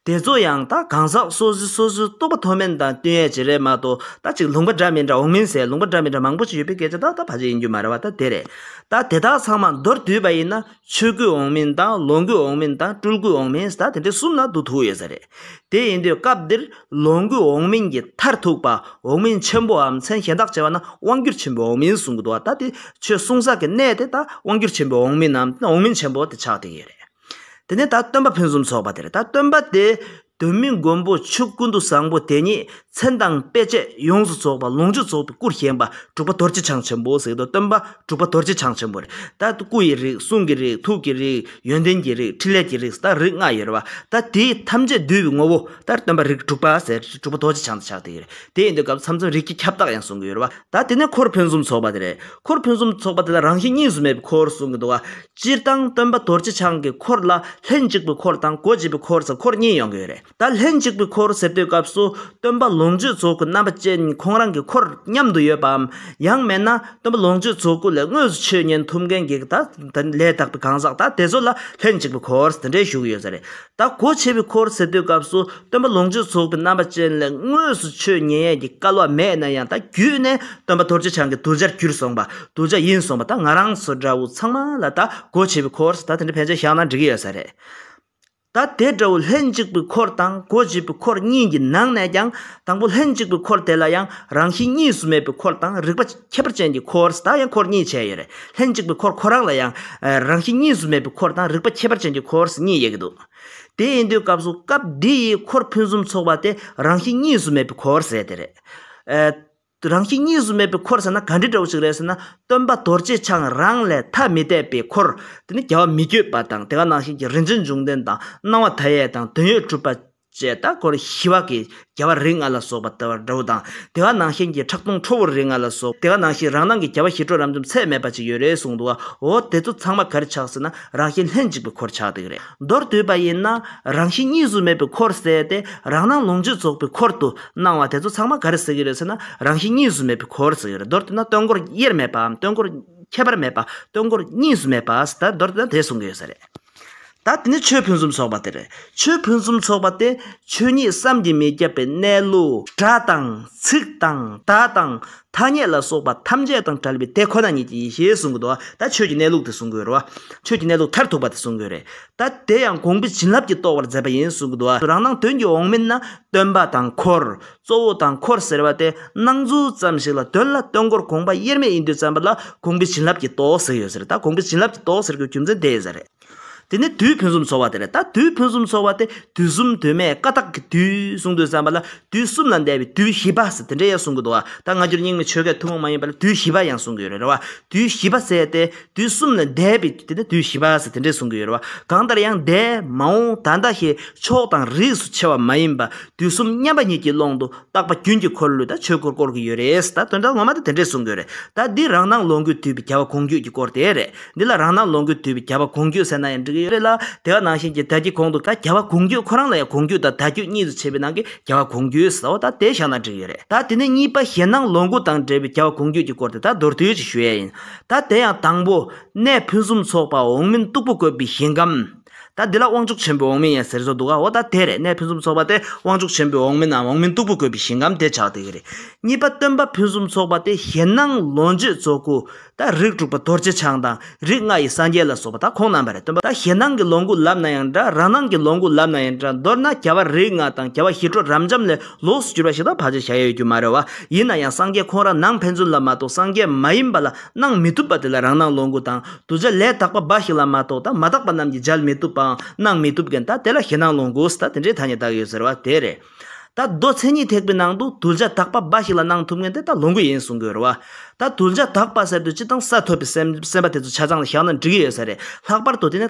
དེ་ཚོ་ཡང་ད་གང་ཟག་སོ་སོའི་སོ་སོའི་རྟོགས་པ་མཐོ་དམན་དང་བསྟུན་ཡས་ཅིག་རེད་མ་གཏོགས་ད་ཅིག་ལུང་པ་འདྲ་མི་འདྲ་འོག་མིན་ཟེར་ལུང་པ་འདྲ་མི་འདྲ་མང་པོ་ཅིག་ཡོད་པའི་སྐད་ཆ་ད་ད་ཕལ་ཆེར་ཡིན་རྒྱུ་མ་རེད་བ། ད་དེ་རེད། ད་དེ་དག་ཚང་མ་མདོར་བསྡུས་པ་ཡིན་ན། ཆོས་སྐུའི་འོག་མིན་དང་ལོངས་སྐུའི་འོག་མིན་དང་སྤྲུལ་སྐུའི་འོག་མིན་ཟེར་ད་དེ་འདྲའི་གསུམ་ལ་བསྡུ་ཐུབ་ཡོད་ས་རེད། དེ་ཡིན་དུས་སྐབས་འདིར་ལོངས་སྐུའི་འོག་མིན་གྱི་མཐར་ཐུག་པ་འོག་མིན་ཆེན་པོའམ་མཚན་གཞན་དག་བྱས་པ་ན་དབང་སྒྱུར་ཆེན་པོའི་འོག་མིན་གསུང་གི་འདུག་བ། ད་དེ་ཆོས་གསུང་ས་གི་གནས་དེ་ད་དབང་སྒྱུར་ཆེན་པོའི་འོག་མིན་ནམ་འོག་མིན་ཆེན་པོ་དེ་ཆགས་བསྡད་ཀྱི་ཡོད་རེད། དེ་ནས་ད་སྟོན་པ་ཕུན་སུམ་ཚོགས་པ་དེ་རེད། ད་སྟོན་པ་དེ་གདོད་མའི་མགོན་པོ་ཆོས་ཀུན་ཏུ་བཟང་པོ་དེ་ཉིད་མཚན་དང་དཔེ་བྱད་ཡོངས་སུ་རྫོགས་པ་ལོངས་སྤྱོད་རྫོགས་པའི་སྐུར་བཞེངས་པ་འབྲུག་པ་རྡོ་རྗེ་འཆང་ཆེན་པོ་ཟེར་དུས་སྟོན་པ་འབྲུག་པ་རྡོ་རྗེ་འཆང་ཆེན་པོ་རེད། ད་སྐུ་ཡི་རིགས་གསུང་གི་རིགས་ཐུགས་ཀྱི་རིགས་ཡོན་ཏན་གྱི་རིགས་ཕྲིན་ལས་ཀྱི་རིགས་ད་རིགས་ལྔ་ཡོད་རེད་བ། ད་དེའི་ཐམས་ཅད་འདུས་པའི་ངོ་བོ་ད་སྟོན་པ་རིགས་དྲུག་པ་ཟེར་འབྲུག་པ་རྡོ་རྗེ་འཆང་དེ་ཆགས་བསྡད་ཀྱི་རེད། དེ་ཡིན་དུས་སྐབས་མཚམས་མཚམས་རིགས་ཀྱི་ཁྱབ་བདག་ཡང་གསུང་གི་ཡོད་རེད་བ། ད་དེ་ནས་འཁོར་ཕུན་སུམ་ཚོགས་པ་དེ་རེད། འཁོར་ཕུན་སུམ་ཚོགས་པ་དེ་ལ་རང་བཞིན་གཉིས་སུ་མེད་པའི་འཁོར་གསུང་གི་འདུག་བ། སྤྱིར་བཏང་སྟོན་པ་རྡོ་རྗེ་འཆང་གི་འཁོར་ལ་ལྷན་ཅིག་པའི་འཁོར་དང་སྒོ་འབྱེད་པའི་འཁོར་ཟེར་འཁོར་གཉིས་ཡོང་གི་ཡོད་རེད། ད་ལྷན་ཅིག་པའི་འཁོར་ཟེར་དུས་སྐབས་སུ་སྟོན་པ་ལོངས་སྤྱོད་རྫོགས་སྐུ་རྣམ་པ་ཅན་ཁོང་རང་གི་འཁོར་མཉམ་དུ་ཡོད་པའམ། ཡང་མིན་ན་སྟོན་པ་ལོངས་སྤྱོད་རྫོགས་སྐུ་ལས་དངོས་སུ་ཆོས་ཉན་ཐུབ་མཁན་གྱི་ད་ད་ལས་དག་པའི་གང་ཟག་ད་དེ་ཚོ་ལ་ལྷན་ཅིག་པའི་འཁོར་དེ་འདྲའི་ཞུ་གི་ཡོད་ས་རེད། ད་སྒོ་ཕྱེ་བའི་འཁོར་ཟེར་དུས་སྐབས་སུ་སྟོན་པ་ལོངས་སྤྱོད་རྫོགས་པའི་རྣམ་པ་ཅན་ལས་དངོས་སུ་ཆོས་ཉན་ཡས་ཀྱི་སྐལ་བ་མེད་ན་ཡང་ད་བརྒྱུད་ནས་སྟོན་པ་རྡོ་རྗེ་འཆང་གི་གདུལ་བྱར་གྱུར་སོང་བ་གདུལ་བྱ་ཡིན་སོང་བ་ད་ང་རང་ཚོ་འདྲ་བོ་ཚང་མ་ལ་ད་སྒོ་ཕྱེ་བའི་འཁོར་ཟེར་ད་དེ་འདྲ་ཕལ་ཆེར་བཞག་ན་འགྲིག་གི་ཡོད་ས་རེད། ད་དེ་འདྲ་བོ་ལྷན་ཅིག་པའི་འཁོར་དང་སྒོ་འབྱེད་པའི་འཁོར་གཉིས་ཀྱི་ནང་ནས་ཀྱང་དང་པོ་ལྷན་ཅིག་པའི་འཁོར་དེ་ལ་ཡང་རང་བཞིན་གཉིས་སུ་མེད་པའི་འཁོར་དང་རིག་པ་ཁྱད་པར་ཅན་གྱི་འཁོར་ད་ཡང་འཁོར་གཉིས་བྱས་ཡོད་རེད། ལྷན་ཅིག་པའི་འཁོར་ཁོ་རང་ལ་ཡང་ཨ་རང་བཞིན་གཉིས་སུ་མེད་པའི་འཁོར་དང་རིག་པ་ཁྱད་པར་ཅན་གྱི་འཁོར་གཉིས་ཡོད་ཀྱི་འདུག་དེ་ཡིན་དུས་སྐབས་སུ་སྐབས་འདི་ཡི་འཁོར་ཕུན་སུམ་ཚོགས་པ་དེ་རང་བཞིན་གཉིས་སུ་མེད་པའི་འཁོར་ཟེར་དེ་རེད། ཨ། རང་བཞིན་གཉིས་སུ་མེད་པའི་འཁོར་ཟེར་ན་ག་འདྲ་འདྲ་བོ་ཞིག་རེད་ཟེར་ན། སྟོན་པ་རྡོ་རྗེ་འཆང་རང་ལས་ཐ་མི་དད་པའི་འཁོར། དེ་ནི་རྒྱལ་བ་མི་བསྐྱོད་པ་དང་དེ་ག་ནང་བཞིན་གྱི་རིན་ཆེན་འབྱུང་ལྡན་དང་སྣང་བ་མཐའ་ཡས་དང་དོན་ཡོད་གྲུབ་པ་ ཅེས་ད་ཁོ་ལ་ཞི་བ་གི་རྒྱལ་བ་རིགས་ལྔ་ལ་སོགས་པ་ལྟ་བུ་འདྲ་བོ་དང་། དེ་ག་ནང་བཞིན་གྱི་ཁྲག་འཐུང་ཁྲོ་བོ་རིགས་ལྔ་ལ་སོགས། དེ་ག་ནང་བཞིན་རང་སྣང་གི་རྒྱལ་བ་ཞི་ཁྲོ་རབ་འབྱམས་ཚད་མེད་པ་ཅིག་ཡོད་རེད་གསུངས་འདུག་བ། འོ་དེ་ཚོ་ཚང་མ་ག་རེ་ཆགས་ཟེར་ན་རང་བཞིན་ལྷན་ཅིག་པའི་འཁོར་ཆགས་བསྡད་ཀྱི་རེད། མདོར་བསྡུས་པ་ཡིན་ན་རང་བཞིན་གཉིས་སུ་མེད་པའི་འཁོར་ཟེར་ཏེ་རང་སྣང་ལོངས་སྤྱོད་རྫོགས་པའི་འཁོར་དུ་སྣང་བ་དེ་ཚོ་ཚང་མ་ག་རེ་ཟེར་གྱི་རེད་ཟེར་ན་རང་བཞིན་གཉིས་སུ་མེད་པའི་འཁོར་ཟེར་གྱི་རེད། མདོར་བསྡུས་ན་སྟོང་འཁོར་དབྱེར་མེད་པའམ་སྟོང་འཁོར་ཁྱད་པར་མེད་པ། སྟོང་འཁོར་གཉིས་སུ་མེད་པ་ཟེར་ད་མདོར་བསྡུས་ན་དེ་གསུང་གི་ཡོད་ས་རེད། ད་དེ་ནི་ཆོས་ཕུན་སུམ་ཚོགས་པ་དེ་རེད། ཆོས་ཕུན་སུམ་ཚོགས་པ་དེ་ཆོས་ཉིད་བསམ་གྱིས་མི་ཁྱབ་པའི་གནས་ལུགས། སྒྲ་དང་ཚིག་དང་བརྡ་དང་ཐ་སྙད་ལ་སོགས་པ་ཐམས་ཅད་དང་བྲལ་བའི་དེ་ཁོ་ན་ཉིད་ཀྱི་ཡེ་ཤེས་གསུང་གི་འདུག་ད་ཆོས་ཀྱི་གནས་ལུགས་དེ་གསུང་གི་ཡོད་རེད་བ། ཆོས་ཀྱི་གནས་ལུགས་མཐར་ཐུག་པ་དེ་གསུང་གི་ཡོད་རེད། ད་དེ་ཡང་དགོངས་པའི་བྱིན་རླབས་ཀྱིས་རྟོགས་པར་མཛད་པ་ཡིན་གསུང་གི་འདུག་རང་སྣང་དོན་གྱི་འོག་མིན་ན་སྟོན་པ་དང་འཁོར། གཙོ་བོ་དང་འཁོར་ཟེར་བ་དེ་སྣང་ཚུལ་ཙམ་ཞིག་ལ་དོན་ལ་སྟོན་འཁོར་དགོངས་པ་དབྱེར་མེད་ཡིན་དུས་ཙམ་པ་ལ་དགོངས་པའི་བྱིན་རླབས་ཀྱིས་རྟོགས་ཟེར་ཡོད་ཟེར། ད་དགོངས་པའི་བྱིན་རླབས་ཀྱིས་རྟོགས་ཟེར་གྱི་རྒྱུ་མཚན་དེ་ཡིན་ས་རེད། དེ་ནི་དུས་ཕུན་སུམ་ཚོགས་པ་དེ་རེད། ད་དུས་ཕུན་སུམ་ཚོགས་པ་དེ་དུས་གསུམ་དུས་མེད་ཀ་དག་གི་དུས་གསུང་དུས་ཙམ་པ་ལ་དུས་གསུམ་ལ་འདས་པའི་དུས་བཞི་པ་ཟེར་དེ་འདྲ་ཡང་གསུང་གི་འདུག་བ། ད་སྔ་འགྱུར་རྙིང་མའི་ཆོས་སྐད་ཐུན་མོང་མ་ཡིན་པ་ལ་དུས་བཞི་པ་ཡང་གསུང་གི་ཡོད་རེད་བ། དུས་བཞི་པ་ཟེར་ཏེ་དུས་གསུམ་ལ་འདས་པའི་དེ་ནི་དུས་བཞི་པ་ཟེར་དེ་འདྲ་གསུང་གི་ཡོད་རེད་བ། གང་ལྟར་ཡང་འདས་མ་འོངས་ད་ལྟ་ཞེས་ཕྱོགས་དང་རིས་སུ་ཕྱེ་བ་མ་ཡིན་པ་དུས་གསུམ་མཉམ་པ་ཉིད་ཀྱི་ཀློང་དུ་རྟག་པ་རྒྱུན་གྱི་འཁོར་ལོས་ད་ཆོས་འཁོར་བསྐོར་གྱི་ཡོད་རེད། ད་དོན་དག་ངོ་མ་ད་དེ་འདྲས་གསུང་གི་ཡོད་རེད། ད་འདི་རང་སྣང་ལོངས་སྐུས་བསྡུས་པའི་རྒྱལ་བ་དགོངས་རྒྱུད་ཀྱི་སྐོར་དེ་རེད། འདི་ལ་རང་སྣང་ལོངས་སྐུས་བསྡུས་པའི་རྒྱལ་བ་དགོངས་རྒྱུད་ཟེར་ན་ཡང་འགྲིག་གི་ཡོད་རེད་ལ། དེ་ག་ནང་བཞིན་གྱི་ད་གི་གོང་དུ་ད་རྒྱལ་བ་དགོངས་རྒྱུད་ཁོ་རང་ལ་ཡང་དགོངས་རྒྱུད་དང་བརྡ་རྒྱུད་གཉིས་སུ་ཕྱེ་བའི་ནང་གི་རྒྱལ་བ་དགོངས་རྒྱུད་ཟེར་བ་ད་དེ་བཞག་ན་འགྲིག་གི་ཡོད་རེད། ད་དེ་ནས་གཉིས་པ་གཞན་སྣང་ལོངས་སྐུ་དང་འབྲེལ་བའི་རྒྱལ་བ་དགོངས་རྒྱུད་ཀྱི་སྐོར་དེ་ད་མདོར་བསྡུས་ཅིག་ཞུ་ཡས་ཡིན། ད་དེ་ཡང་དང་པོ་གནས་ཕུན་སུམ་ཚོགས་པ་འོག་མིན་སྟུག་པོ་བཀོད་པའི་ཞིང་ཁམས། ད་འདི་ལ་དབང་ཕྱུག་ཆེན་པོའི་འོག་མིན་ཡང་ཟེར་བཟོ་འདུག་ག་འོ་ད་དེ་རེད། གནས་ཕུན་སུམ་ཚོགས་པ་དེ་དབང་ཕྱུག་ཆེན་པོའི་འོག་མིན་ནམ་འོག་མིན་སྟུག་པོ་བཀོད་པའི་ཞིང་ཁམས་དེ་ཆགས་བསྡད་ཀྱི་རེད། གཉིས་པ་སྟོན་པ་ཕུན་སུམ་ཚོགས་པ་དེ་གཞན་སྣང་ལོངས་སྤྱོད་རྫོགས་སྐུ། ད་རིགས་དྲུག་པ་རྡོ་རྗེ་འཆང་དང་རིགས་ལྔ་ཡི་སངས་རྒྱས་ལ་སོགས་པ་ད་ཁོང་རྣམ་པ་རེད། སྟོན་པ་ད་གཞན་སྣང་གི་ལོངས་སྐུ་ལབ་ན་ཡང་འདྲ། རང་སྣང་གི་ལོངས་སྐུ་ལབ་ན་ཡང་འདྲ། མདོར་ན་རྒྱལ་བ་རིགས་ལྔ་དང་རྒྱལ་བ་ཞི་ཁྲོ་རབ་འབྱམས་ལས་ལོགས་སུ་གྱུར་པ་ཞིག་ད་ཕལ་ཆེར་བཞག་ཡ་ཡོད་རྒྱུ་མ་རེད་བ། ཡིན་ན་ཡང་སངས་རྒྱས་ཁོང་རང་ནང་ཕན་ཚུན་ལ་མ་གཏོགས་སངས་རྒྱས་མ་ཡིན་པ་ལ་སྣང་མི་ཐུབ་པ་དེ་ལ་རང་སྣང་ལོངས་སྐུ་དང་། གདུལ་བྱ་ལས་དག་པ་འབའ་ཞིག་ལ་མ་གཏོགས་ད་མ་དག་པ་རྣམས་ཀྱིས་མཇལ་མི་ཐུབ་པའང་སྣང་མི་ཐུབ་མཁན་ད་དེ་ལ་གཞན་སྣང་ལོངས་སྐུ་ཟེར་ད་དེ་འདྲའི་ཐ་སྙད་བཏགས་ཡོད་ཟེར་བ་དེ་རེད། ད་མདོ་མཚན་ཉིད་ཐེག་པའི་ནང་དུ་གདུལ་བྱ་དག་པ་འབའ་ཞིག་ལ་སྣང་ཐུབ་མཁན་དེ་ད་ལོངས་སྐུ་ཡིན་གསུང་གི་ཡོད་རེད་བ། ད་གདུལ་བྱ་དག་པ་ཟེར་དུས་སྤྱིར་བཏང་ས་ཐོབ་པའི་སེམས་སེམས་པ་དེ་ཚོ་ཆ་ཚང་ལ་བཞག་ན་འགྲིག་གི་ཡོད་ས་རེད། ལྷག་པར་དུ་དེ་ནི་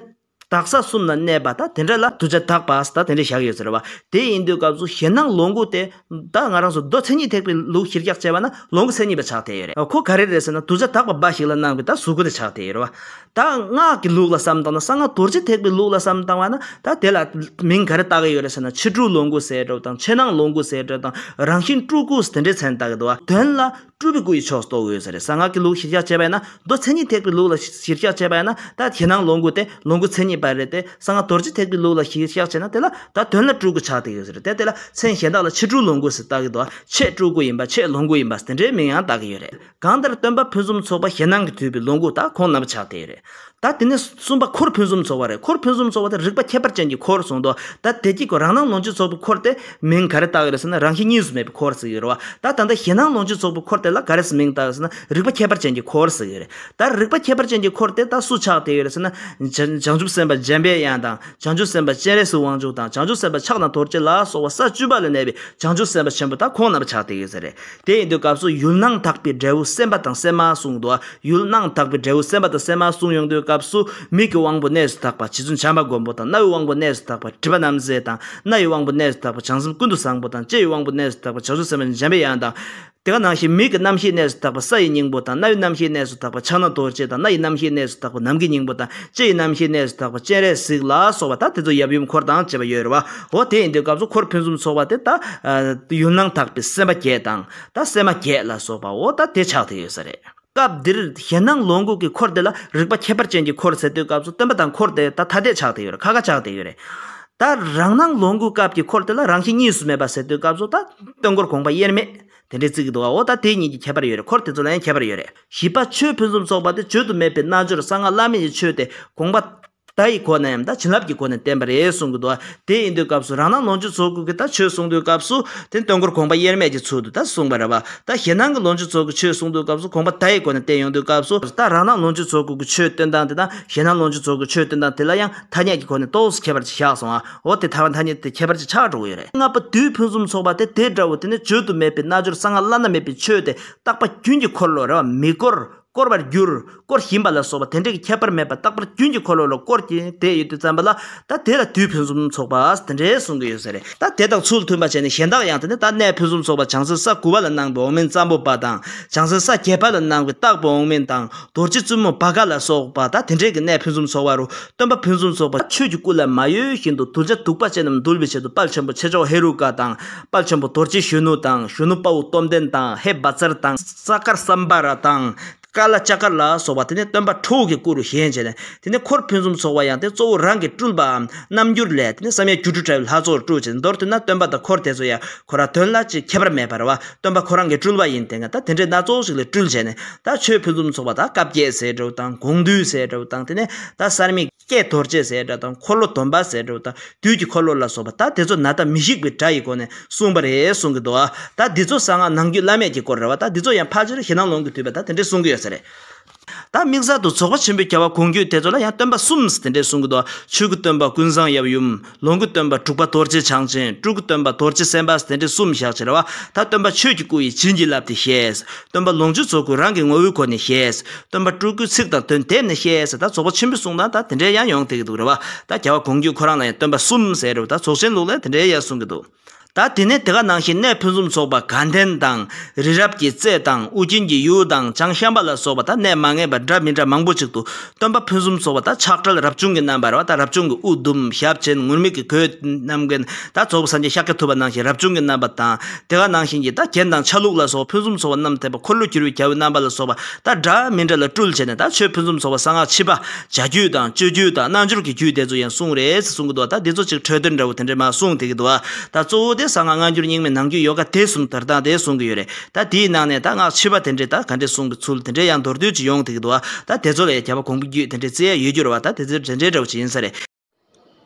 དག་ས་གསུམ་ལ་གནས་པ་ད་དེ་འདྲ་ལ་གདུལ་བྱ་དག་པ་ཟེར་ད་དེ་འདྲ་བཞག་གི་ཡོད་ས་རེད་བ། དེ་ཡིན་དུས་སྐབས་སུ་གཞན་སྣང་ལོངས་སྐུ་དེ། ད་ང་རང་ཚོ་མདོ་མཚན་ཉིད་ཐེག་པའི་ལུགས་གཞིར་བཞག་བྱས་པ་ན་ལོངས་སྐུ་མཚན་ཉིད་པ་ཆགས་བསྡད་ཡོད་རེད། ཁོ་ག་རེ་རེད་ཟེར་ན་གདུལ་བྱ་དག་པ་འབའ་ཞིག་ལ་སྣང་བའི་ད་གཟུགས་སྐུ་དེ་ཆགས་བསྡད་ཡོད་རེད་བ། ད་སྔགས་ཀྱི་ལུགས་ལ་བསམ་བཏང་ན་གསང་སྔགས་རྡོ་རྗེ་ཐེག་པའི་ལུགས་ལ་བསམ་བཏང་བ་ན་ད་དེ་ལ་མིང་ག་རེ་བཏགས་ཀྱི་ཡོད་རེད་ཟེར་ན་ཕྱི་སྤྲུལ་ལོངས་སྐུ་ཟེར་འདྲ་བོ་དང་ཕྱི་སྣང་ལོངས་སྐུ་ཟེར་འདྲ་དང་རང་བཞིན་སྤྲུལ་སྐུ་ཟེར་དེ་འདྲའི་མཚན་བཏགས་ཀྱི་འདུག་བ། དོན་ལ་སྤྲུལ་པའི་སྐུ་ཡི་ཕྱོགས་སུ་གཏོགས་ཀྱི་ཡོད་ས་རེད། གསང་སྔགས་ཀྱི་ལུགས་གཞིར་བཞག་བྱས་པ་ཡིན་ན་མདོ་མཚན་ཉིད་ཐེག་པའི་ལུགས་ལ་གཞིར་བཞག་བྱས་པ་ཡིན་ན་ད་གཞན་སྣང་ལོངས་སྐུ་དེ་ལོངས་སྐུ་མཚན་ཉིད་པ་རེད་དེ་གསང་སྔགས་རྡོ་རྗེ་ཐེག་པའི་ལུགས་ལ་གཞིར་བཞག་བྱས་ན་དེ་ལ་ད་དོན་ལ་སྤྲུལ་སྐུ་ཆགས་བསྡད་ཡོད་ས་རེད་དེ། དེ་ལ་མཚན་གཞན་དག་ལ་ཕྱི་སྤྲུལ་ལོངས་སྐུ་ཟེར་བཏགས་ཀྱི་འདུག་བ། ཕྱི་སྤྲུལ་སྐུ་ཡིན་པ་ཕྱི་ལོངས་སྐུ་ཡིན་པ་དེ་འདྲའི་མིང་ཡང་བཏགས་ཀྱི་ཡོད་རེད། གང་ལྟར་སྟོན་པ་ཕུན་སུམ་ཚོགས་པ་གཞན་སྣང་གིས་བསྡུས་པའི་ལོངས་སྐུ་ད་ཁོང་རྣམ་པ་ཆགས་བསྡད་ཡོད་རེད། ད་དེ་ནས་གསུམ་པ་འཁོར་ཕུན་སུམ་ཚོགས་པ་རེད། འཁོར་ཕུན་སུམ་ཚོགས་པ་དེ་རིག་པ་ཁྱད་པར་ཅན་གྱི་འཁོར་གསུངས་འདུག་ད་དེ་གཅིག་གོ་རང་སྣང་ལོངས་སྤྱོད་རྫོགས་པའི་འཁོར་དེ་མིང་ག་རེ་བཏགས་ཡོད་རེད་ཟེར་ན་རང་བཞིན་གཉིས་སུ་མེད་པའི་འཁོར་ཟེར་གྱི་ཡོད་རེད་བ། ད་ད་ལྟ་གཞན་སྣང་ལོངས་སྤྱོད་རྫོགས་པའི་འཁོར་དེ་ལ་ག་རེ་ཟེར་མིང་བཏགས་ཡོད་ཟེར་ན་རིག་པ་ཁྱད་པར་ཅན་གྱི་འཁོར་ཟེར་གྱི་ཡོད་རེད། ད་རིག་པ་ཁྱད་པར་ཅན་གྱི་འཁོར་དེ་ད་སུ་ཆགས་བསྡད་ཡོད་རེད་ཟེར་ན། བྱང་བྱང་ཆུབ་སེམས་དཔའ་འཇམ་པའི་དབྱངས་དང་བྱང་ཆུབ་སེམས་དཔའ་སྤྱན་རས་གཟིགས་དབང་ཕྱུག་དང་བྱང་ཆུབ་སེམས་དཔའ་ཕྱག་ན་རྡོ་རྗེ་ལ་སོགས་པ་ས་བཅུ་པ་ལ་གནས་པའི་བྱང་ཆུབ་སེམས་དཔའ་ཆེན་པོ་ད་ཁོང་རྣམ་པ་ཆགས་བསྡད་ཡོད་ས་རེད། དེ་ཡིན་དུས་སྐབས་སུ་ཡུལ་སྣང་དག་པའི་འབྲས་བུ་སེམས་དཔའ་དང་སེམས་མ་གསུངས་འདུག་ཡུལ་སྣང་དག་པའི་འབྲས་བུ་སེམས་དཔའ་དང་སེམས་མ་གསུངས་ཡོང་དུས་སྐབས་སུ་མིག་གི་དབང་པོ་གནས་སུ་དག་པ་རྗེ་བཙུན་བྱམས་པ་མགོན་པོ་དང་། རྣ་བའི་དབང་པོ་གནས་སུ་དག་པ་སྒྲིབ་པ་རྣམ་སེལ་དང་། སྣ་ཡི་དབང་པོ་གནས་སུ་དག་པ་བྱང་སེམས་ཀུན་ཏུ་བཟང་པོ་དང་། ལྕེ་ཡི་དབང་པོ་གནས་སུ་དག་པ་བྱང་ཆུབ་སེམས་དཔའ་འཇམ་པའི་དབྱངས་དང་། དེ་ག་ནང་བཞིན་མིག་གི་རྣམ་ཤེས་གནས་སུ་དག་པ་ས་ཡི་སྙིང་པོ་དང་། རྣ་བའི་རྣམ་ཤེས་གནས་སུ་དག་པ་ཕྱག་ན་རྡོ་རྗེ་དང་། སྣ་ཡི་རྣམ་ཤེས་གནས་སུ་དག་པ་ནམ་མཁའི་སྙིང་པོ་དང་། ལྕེ་ཡི་རྣམ་ཤེས་གནས་སུ་དག་པ་སྤྱན་རས་གཟིགས་ལ་སོགས་པ་ད་དེ་ཚོ་ཡབ་ཡུམ་འཁོར་དང་བཅས་པ་ཡོད་རེད་བ། འོ་དེ་ཡིན་དུས་སྐབས་སུ་འཁོར་ཕུན་སུམ་ཚོགས་པ་དེ་ད་ཡུལ་སྣང་དག་པའི་སེམས་དཔའ་བརྒྱད་དང་ད་སེམས་མ་བརྒྱད་ལ་སོགས་པ་འོ་ད་དེ་ཆགས་བསྡད་ཡོད་ས་རེད། སྐབས་འདིར་གཞན་སྣང་ལོངས་སྐུ་གི་འཁོར་དེ་ལ་རིག་པ་ཁྱད་པར་ཅན་གྱི་འཁོར་ཟེར་དུས་སྐབས་སུ་སྟོན་པ་དང་འཁོར་དེ་ད་ཐ་དད་ཆགས་བསྡད་ཡོད་རེད། ཁ་ཁ་ཆགས་བསྡད་ཡོད་རེད། ད་རང་སྣང་ལོངས་སྐུ་སྐབས་ཀྱི་འཁོར་དེ་ལ་རང་བཞིན་གཉིས་སུ་མེད་པ་ཟེར་དུས་སྐབས་སུ་ད་སྟོན་འཁོར་དགོངས་པ་དབྱེར་མེད་དེ་འདྲའི་བརྩི་གི་འདུག་ག་འོ་ད་དེ་གཉིས་ཀྱི་ཁྱད་པར་ཡོད་རེད། འཁོར་དེ་ཚོ་ལ་ཡང་ཁྱད་པར་ཡོད་རེད། བཞི་པ་ཆོས་ཕུན་སུམ་ཚོགས་པ་དེ་བརྗོད་དུ་མེད་པའི་རྣལ་འབྱོར་གསང་སྔགས་བླ་མེད་ཀྱི་ཆོས་དེ་དགོངས་པ་བརྡ་ཡི་སྒོ་ནས་ཡང་ད་བྱིན་རླབས་ཀྱི་སྒོ་ནས་བསྟན་པ་རེད་གསུང་གི་འདུག་ག་དེ་ཡིན་དུས་སྐབས་སུ་རང་སྣང་ལོངས་སྤྱོད་རྫོགས་སྐུ་གི་ད་ཆོས་གསུང་དུས་སྐབས་སུ་དེ་སྟོན་འཁོར་དགོངས་པ་དབྱེར་མེད་ཀྱི་ཚུལ་དུ་ད་གསུངས་པ་རེད་བ། ད་གཞན་སྣང་གི་ལོངས་སྤྱོད་རྫོགས་སྐུ་ཆོས་གསུང་དུས་སྐབས་སུ་དགོངས་པ་བརྡ་ཡི་སྒོ་ནས་བསྟན་ཡོང་དུས་སྐབས་སུ་ད་རང་སྣང་ལོངས་སྤྱོད་རྫོགས་སྐུ་གི་ཆོས་བསྟན་སྟངས་དེ་དང་གཞན་སྣང་ལོངས་སྤྱོད་རྫོགས་སྐུ་ཆོས་བསྟན་སྟངས་དེ་ལ་ཡང་ཐ་སྙད་ཀྱི་སྒོ་ནས་ཏོག་ཙམ་ཁྱད་པར་ཅིག་བཞག་སོང་ཨ། འོ་དེ་ཐ་ཐ་སྙད་དེ་ཁྱད་པར་ཅིག་ཆགས་འགྲོ་གི་ཡོད་རེད། ལྔ་པ་དུས་ཕུན་སུམ་ཚོགས་པ་དེ་དེ་འདྲ་བོ་དེ་ནི་བརྗོད་དུ་མེད་པའི་རྣལ་འབྱོར་གསང་སྔགས་བླ་ན་མེད་པའི་ཆོས་དེ་རྟག་པ་རྒྱུན་གྱི་འཁོར་ལོ་རེད་བ། མི་སྐོར། བསྐོར་བར་འགྱུར། བསྐོར་བཞིན་པ་ལ་སོགས་པ་དེ་འདྲའི་གི་ཁྱད་པར་མེད་པ་རྟག་པར་རྒྱུན་གྱི་འཁོར་ལོ་ལ་བསྐོར་གྱིན་བསྡད་ཡོད་དུས་ཙམ་པ་ལ། ད་དེ་ལ་དུས་ཕུན་སུམ་ཚོགས་པ་དེ་འདྲའི་གསུང་གི་ཡོད་ས་རེད། ད་དེ་དང་ཚུལ་མཐུན་པ་བྱས་ནས་གཞན་དག་ཡང་དེ་ནི་ད་གནས་ཕུན་སུམ་ཚོགས་པ་བྱང་སེམས་ས་དགུ་པ་ལ་གནང་བའི་འོག་མིན་ཙམ་པོ་པ་དང་། བྱང་སེམས་ས་བརྒྱད་པ་ལ་གནང་བའི་སྟག་པའི་འོག་མིན་དང་། རྡོ་རྗེ་བཙུན་མོ་བྷ་ག་ལ་སོགས་པ་ད་དེ་འདྲའི་གི་གནས་ཕུན་སུམ་ཚོགས་པ་རུ། སྟོན་པ་ཕུན་སུམ་ཚོགས་པ་ཆོས་ཀྱི་སྐུ་ལ་མ་གཡོས་བཞིན་དུ་གདུལ་བྱ་གདུག་པ་ཅན་རྣམས་འདུལ་བའི་ཆེད་དུ་དཔལ་ཆེན་པོ་ཆེ་མཆོག་ཧེ་རུ་ཀ་དང་། དཔལ་ཆེན་པོ་རྡོ་རྗེ་གཞོན་ནུ་དང་། གཞོན་ནུ་དཔའ་བོ་སྟོབས་ལྡན་དང་། ཧེ་བཛྲ་དང་། ས་ཀར་སམ་བྷ་ར་དང་། ཀ་ལ་ཙཀ་ར་ལ་སོགས་པ་དེ་ནི་སྟོན་པ་ཁྲོ་བོ་གི་སྐུ་རུ་བཞེངས་བྱས་ནས། དེ་ནི་འཁོར་ཕུན་སུམ་ཚོགས་པ་ཡང་དེ་གཙོ་བོ་རང་གི་སྤྲུལ་པའམ་རྣམ་འགྱུར་ལས་དེ་ནི་བསམ་ཡས་སྒྱུ་འཕྲུལ་དྲ་བའི་ལྷ་ཚོགས་སྤྲུལ་བྱས་ནས། མདོར་བསྡུས་ན་སྟོན་པ་དང་འཁོར་དེ་ཚོ་ཡང་ཁོ་རང་དོན་ལ་ཅི་ཁྱད་པར་མེད་པ་རེད་བ། སྟོན་པ་ཁོ་རང་གི་སྤྲུལ་པ་ཡིན་དེ་ག་ད་དེ་འདྲའི་སྣ་ཚོགས་ཤིག་ལས་སྤྲུལ་བྱས་ནས། ད་ཆོས་ཕུན་སུམ་ཚོགས་པ་ད་བཀའ་བརྒྱད་ཟེར་འདྲ་བོ་དང་། དགོངས་འདུས་ཟེར་འདྲ་བོ་དང་། དེ་ནས་ད་གསར་མའི་བསྐྱེད་རྡོ་རྗེ་ཟེར་འདྲ་དང་། འཁོར་ལོ་སྡོམ་པ་ཟེར་འདྲ་བོ་དང་། དུས་ཀྱི་འཁོར་ལོ་ལ་སོགས་པ་ད་དེ་ཚོ་ནང་ལྟར་མི་ཤིགས་པའི་སྒྲ་ཡི་སྒོ་ནས་གསུངས་པ་རེད་གསུང་གི་འདུག་ཨ། ད་འདི་ཚོ་གསང་སྔགས་ནང་རྒྱུད་བླ་མེད་ཀྱི་སྐོར་རེད་བ། ད་འདི་ཚོ་ཡང་ཕལ་ཆེར་ཞེད་སྣང་ལོང་གི་དུས་པ་ད་དེ་འདྲས་གསུང་གི་ཡོད་ས་རེད། ད་དམིགས་བསལ་དུ་རྫོགས་པ་ཆེན་པོའི་རྒྱལ་བ་དགོངས་རྒྱུད་དེ་ཚོ་ལ་ཡང་སྟོན་པ་གསུམ་དེ་འདྲས་གསུང་གི་འདུག། ཆོས་ཀྱི་སྟོན་པ་ཀུན་བཟང་ཡབ་ཡུམ། ལོངས་སྐུའི་སྟོན་པ་འབྲུག་པ་རྡོ་རྗེ་འཆང་ཆེན། སྤྲུལ་སྐུའི་སྟོན་པ་རྡོ་རྗེ་སེམས་དཔའ་དེ་འདྲས་གསུམ་བཞག་ཅེས་རེད་བ། ད་སྟོན་པ་ཆོས་ཀྱི་སྐུ་ཡིས་བྱིན་གྱིས་བརླབས་ཏེ་ཞེས། སྟོན་པ་ལོངས་སྤྱོད་རྫོགས་སྐུ་རང་གི་ངོ་བོའི་སྒོ་ནས་ཞེས། སྟོན་པ་སྤྲུལ་སྐུའི་ཚིག་དང་དོན་བསྡེབས་ནས་ཞེས། ད་རྫོགས་པ་ཆེན་པོའི་གསུང་སྟངས་ད་དེ་འདྲས་ཡང་ཡོང་བསྡད་ཀྱི་འདུག་རེད་བ། ད་རྒྱལ་བ་དགོངས་རྒྱུད་ཁོ་རང་ལ་ཡང་སྟོན་པ་གསུམ་ཟེར་རེད་བ། ད་རྫོགས་ཆེན་ལུགས་ལ་དེ་འདྲས་ཡང་གསུང་གི་འདུག། ད་དེ་ནས་དེ་ག་ནང་བཞིན་གནས་ཕུན་སུམ་ཚོགས་པ་དགའ་ལྡན་དང་། རི་རབ་ཀྱི་རྩེ་དང་། ཨོ་རྒྱན་གྱི་ཡུལ་དང་། བྱང་ཤམ་བྷ་ལ་སོགས་པ་ད་གནས་མ་ངེས་པ་འདྲ་མི་འདྲ་མང་པོ་ཅིག་ཏུ་སྟོན་པ་ཕུན་སུམ་ཚོགས་པ་ད་ཆགས་བྲལ་རབ་བྱུང་གི་རྣམ་པ་རེད་བ། ད་རབ་བྱུང་གི་དབུ་དུམ་ཞབས་ཆེན་ངུར་སྨྲིག་གི་གོས་རྣམ་མཁན། ད་རྫོགས་པ་སངས་རྒྱས་ཤཱཀྱ་ཐུབ་པ་ནང་བཞིན་རབ་བྱུང་གི་རྣམ་པ་དང་། དེ་ག་ནང་བཞིན་གྱི་ད་རྒྱན་དང་ཆ་ལུགས་ལ་སོགས་ཕུན་སུམ་ཚོགས་པ་རྣམས་ཐེབས་པ། འཁོར་ལོས་སྒྱུར་བའི་རྒྱལ་པོའི་རྣམ་པ་ལ་སོགས་པ་ད་འདྲ་མི་འདྲ་ལ་སྤྲུལ་བྱས་ནས། ད་ཆོས་ཕུན་སུམ་ཚོགས་པ་གསང་སྔགས་ཕྱི་པ་བྱ་རྒྱུད་དང་སྤྱོད་རྒྱུད་དང་རྣལ་འབྱོར་གྱི་རྒྱུད་དེ་ཚོ་ཡང་གསུངས་རེད་ཟེར་གསུང་གི་འདུག། ད་འདི་ཚོ་ཅིག་འཕྲོས་དོན་འདྲ་བོ་དེ་འདྲས་མར་གསུངས་བསྡད་ཀྱི་འདུག། ད་གཙོ་བོ་དེ་གསང་སྔགས་སྔ་འགྱུར་རྙིང་མའི་ནང་རྒྱུད་ཡོ་ག་དེ་གསུམ་དོར་སྟངས་དེ་གསུང་གི་ཡོད་རེད། ད་དེའི་ནང་ནས་ད་སྔགས་ཕྱི་པ་དེ་འདྲས་ད་ག་འདྲས་གསུང་གི་ཚུལ་དེ་འདྲས་ཡང་མདོར་བསྡུས་ཅིག་ཡོང་བསྡད་ཀྱི་འདུག། ད་དེ་ཚོ་ལ་ཡང་རྒྱལ་བ་དགོངས་པའི་རྒྱུད་དེ་འདྲས་བརྩི་ཡ་ཡོད་རྒྱུ་རེད་བ། ད་དེ་ཚོ་འདྲ་འདྲ་འདྲ་བོ་ཅིག་ཡིན་ས་རེད།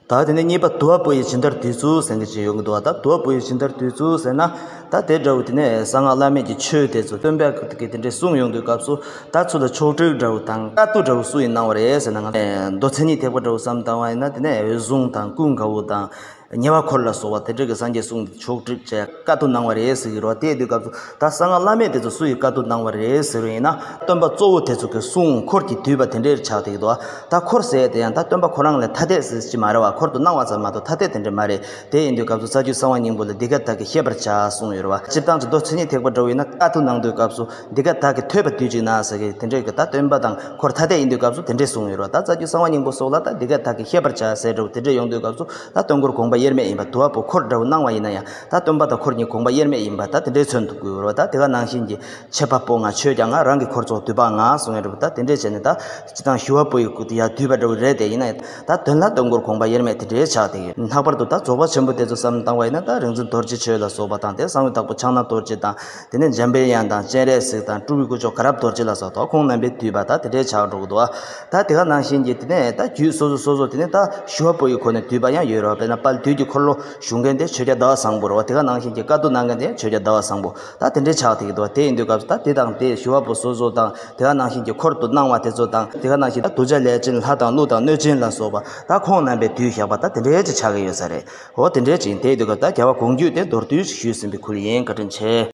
ད་དེ་ནས་གཉིས་པ་དུ་བ་པོ་ཡི་ཇི་ལྟར་བསྡུས་ཚུལ་ཟེར་མཁན་ཅིག་ཡོང་གི་འདུག། ད་དུ་བ་པོ་ཡི་ཇི་ལྟར་བསྡུས་ཚུལ་ཟེར་ན། ད་དེ་འདྲ་བོ་དེ་ནས་གསང་སྔགས་བླ་མེད་ཀྱི་ཆོས་དེ་ཚོ་སྟོན་པས་ཀྱི་དེ་འདྲས་གསུངས་ཡོང་དུས་སྐབས་སུ། ད་ཚུར་ལ་ཕྱོགས་བསྒྲིགས་འདྲ་བོ་དང་བཀའ་བསྡུ་འདྲ་བོ་སུ་ཡིས་གནང་བ་རེད་ཟེར་ན། ང་མདོ་མཚན་ཉིད་ཐེག་པ་འདྲ་བོ་བསམ་བཏང་བ་ཡིན་ན། དེ་ནས་འོད་སྲུང་དང་ཀུན་དགའ་བོ་དང་། ཉེ་བར་འཁོར་ལ་སོགས་པ་དེ་འདྲ་གི་སངས་རྒྱས་གསུང་དེ་ཕྱོགས་བསྒྲིགས་བྱས་བཀའ་བསྡུ་གནང་བ་རེད་ཟེར་གྱི་རེད་བ། དེ་ཡིན་དུས་སྐབས་སུ་ད་གསང་སྔགས་བླ་མེད་དེ་ཚོ་སུ་ཡིས་བཀའ་བསྡུ་གནང་བ་རེད་ཟེར་བ་ཡིན་ན། སྟོན་པ་གཙོ་བོ་དེ་ཚོ་གི་གསུང་འཁོར་གྱིས་བསྡུས་པ་དེ་འདྲའི་ཆགས་བསྡད་ཀྱི་འདུག། ད་འཁོར་ཟེར་དེ་ཡང་ད་སྟོན་པ་ཁོ་རང་ལ་ཐ་དད་ཟེར་གྱི་མ་རེད་བ། འཁོར་དུ་གནང་བ་ཙམ་མ་གཏོགས་ཐ་དད་དེ་འདྲ་མ་རེད། དེ་ཡིན་དུས་སྐབས་སུ་རྩ་རྒྱུད་གསང་བ་སྙིང་པོ་ལ་འདི་སྐད་བདག་གིས་ཤེས་པར་བྱ་གསུངས་ཡོད་རེད་བ། སྤྱིར་བཏང་གི་མདོ་མཚན་ཉིད་ཐེག་པ་འདྲ་བོ་ཡིན་ན་བཀའ་བསྡུ་གནང་དུས་སྐབས་སུ་འདི་སྐད་བདག་གིས་ཐོས་པ་དུས་གཅིག་ན་ཟེར་གྱི་དེ་འདྲའི་གི་ད་སྟོན་པ་དང་འཁོར་ཐ་དད་ཡིན་དུས་སྐབས་སུ་དེ་འདྲས་གསུངས་ཡོད་རེད་བ། ད་རྩ་རྒྱུད་གསང་བ་སྙིང་པོ་སོགས་ལ་ད་འདི་སྐད་བདག་གིས་ཤེས་པར་བྱ་ཟེར་འདྲ་བོ་དེ་འདྲས་ཡོང་དུས་སྐབས་སུ། ད་སྟོན་འཁོར་དགོངས་པ་དབྱེར་མེད་ཡིན་པ། དུ་བ་པོ་འཁོར་འདྲ་བོ་གནང་བ་ཡིན་ན་ཡང་། ད་སྟོན་པ་དང་འཁོར་གཉིས་དགོངས་པ་དབྱེར་མེད་ཡིན་པ་ད་དེ་འདྲའི་མཚོན་དུ་དགོས་རེད་བ། ད་དེ་ག་ནང་བཞིན་གྱི་ཆད་པ་པོ་ང་ཆོས་ཀྱང་ང་། རང་གི་འཁོར་ཚོགས་འདུས་པ་ང་གསུང་ཡ་འདྲ་བོ་ད་དེ་འདྲས་བྱས་ནས། ད་སྤྱིར་བཏང་ཞི་བ་པོ་ཡི་སྐུ་དེ་ཡང་འདུས་པ་འདྲ་བོ་རེད་དེ། ཡིན་ན་ཡང་ད་དོན་ལ་སྟོན་འཁོར་དགོངས་པ་དབྱེར་མེད་དེ་འདྲའི་ཆགས་བསྡད་ཡོད། ལྷག་པར་དུ་ད་རྫོགས་པ་ཆེན་པོ་དེ་ཚོ་བསམ་བློ་བཏང་བ་ཡིན་ན། ད་རིག་འཛིན་རྡོ་རྗེ་ཆོས་ལ་སོགས་པ་དང་། དེ་གསང་བའི་བདག་པོ་ཕྱག་ན་རྡོ་རྗེ་དང་། དེ་ནས་འཇམ་པའི་དབྱངས་དང་སྤྱན་རས་གཟིགས་དང་། སྤྲུལ་པའི་སྐུ་མཆོག་དགའ་རབ་རྡོ་རྗེ་ལ་སོགས་ད་ཁོང་རྣམ་པས་བསྡུས་པ་ད་དེ་འདྲའི་ཆགས་འགྲོ་གི་འདུག་བ། ད་དེ་ག་ནང་བཞིན་གྱི་དེ་ནས་ད་རྒྱུད་སོ་སོ་སོ་སོ་དེ་ནས་ད་ཞི་བ་པོ་ཡི་སྒོ་ནས་བསྡུས་པ་ཡང་ཡོད་རེད་བ། དཔེར་ན་དཔལ་དུས་ཀྱི་འཁོར་ལོ་ཞུགས་མཁན་དེ་ཆོས་རྒྱལ་ཟླ་བ་བཟང་པོ་རེད་བ། དེ་ག་ནང་བཞིན་གྱི་བཀའ་བསྡུ་གནང་མཁན་དེ་ཆོས་རྒྱལ་ཟླ་བ་བཟང་པོ། ད་དེ་འདྲའི་ཆགས་བསྡད་ཀྱི་འདུག་བ། དེ་ཡིན་དུས་སྐབས་སུ་ད་དེ་དང་དེ་ཞི་བ་པོ་སོ་སོ་དང་། དེ་ག་ནང་བཞིན་གྱི་འཁོར་དུ་གནང་བ་དེ་ཚོ་དང་། དེ་ག་ནང་བཞིན་ད་གདུལ་བྱ་ལས་ཅན་ལྷ་དང་ཀླུ་དང་གནོད་སྦྱིན་ལ་སོགས་པ་ད་ཁོང་རྣམ་པས་བསྡུས་བཞག་པ་ད་དེ་འདྲའི་ཅིག་ཆགས་ཀྱི་ཡོད་ས་རེད། འོ་དེ་འདྲའི་ཅིག་ཡིན། དེ་ཡིན་དུས་སྐབས་ད་རྒྱལ་བ་དགོངས་རྒྱུད་དེ་མདོར་བསྡུས་ཤིག་ཞུས་ཟིན་པའི་ཁུལ་ཡིན། བཀའ་དྲིན་ཆེ།